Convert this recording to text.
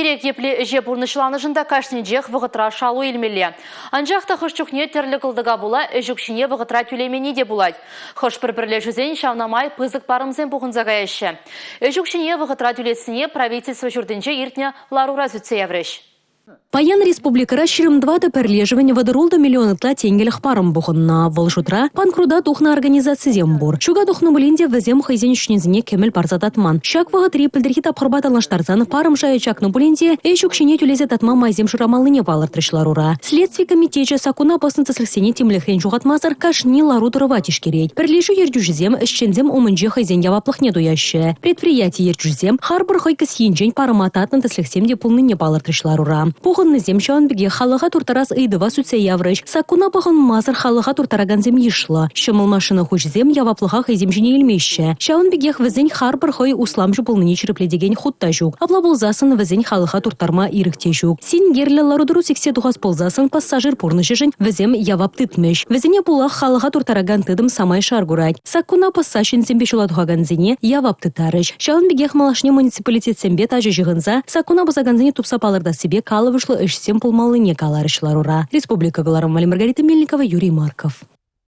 Кирек епле ӗҫе пурнӑҫланӑшӑн та кашнинчех вӑхӑтра шалу илмелле. Анчах та хӑш чухне тӗрлӗ кӑлтӑка пула ӗҫ укҫине вӑхӑтра тӳлеменни те пулать. Хӑш-пӗр пӗрлешӳсен ҫавна май пысӑк парӑмсем пухӑнса каяҫҫӗ. Ӗҫ укҫине вӑхӑтра тӳлессине правительство ҫуртӗнче иртнӗ ларура сӳтсе яврӗҫ. Паян республикӑра 24 пӗрлешӗвӗн 36 миллион ытла тенкӗлӗх парӑм пухӑннӑ. Вӑл шутра панкрута тухнӑ организацисем пур. Ҫука тухнӑ пулин те вӗсем хӑйсен ӗҫченӗсене кӗмӗл парса татман. Ҫак вӑхӑтри пӗлтӗрхи тапхӑрпа танлаштарсан парӑм шайӗ чакнӑ пулин те ӗҫ укҫине тӳлесе татма майсем шырамаллине палӑртрӗҫ ларура. Следстви комитечӗ саккуна пӑснӑ тӗслӗхсене тимлӗхрен ҫухатмасӑр кашни лару-тӑрӑва тишкерет. Пӗрлешӳ ертӳҫисем ӗҫченсем умӗнче хӑйсен яваплӑхне туяҫҫӗ. Предприяти ертӳҫисем харпӑр хӑй кӗсйинчен парӑма татнӑ тӗслӗхсем те пулнине палӑртрӗҫ ларура. Пухӑннисем ҫавӑн пекех халӑха турттарас ыйтӑва сӳтсе яврӗҫ. Саккуна пӑхӑнмасӑр халӑха турттаракансем йышлӑ. Ҫӑмӑл машина хуҫисем яваплӑха хӑйсем ҫине илмеҫҫӗ. Ҫавӑн пекех вӗсен харпӑр хӑй усламҫӑ пулнине ҫирӗплетекен хут та ҫук. Апла пулсассӑн вӗсен халӑха турттарма ирӗк те ҫук. Синкерлӗ лару-тӑру сиксе тухас пулсассӑн пассажир пурнӑҫӗшӗн вӗсем явап тытмӗҫ. Вӗсене пулах халӑха турттаракан тытӑм самай шар курать. Саккуна пӑсса ҫынсемпе ҫула тухакансене явап тыттарӗҫ. Ҫавӑн пекех малашне муниципалитетсемпе тачӑ ҫыхӑнса саккуна пӑсакансене тупса палӑртассипе калӑпӑшлӑ ӗҫсем пулмаллине каларӗҫ ларура. Республика кӑларӑм валли Маргарита Мельникова, Юрий Марков.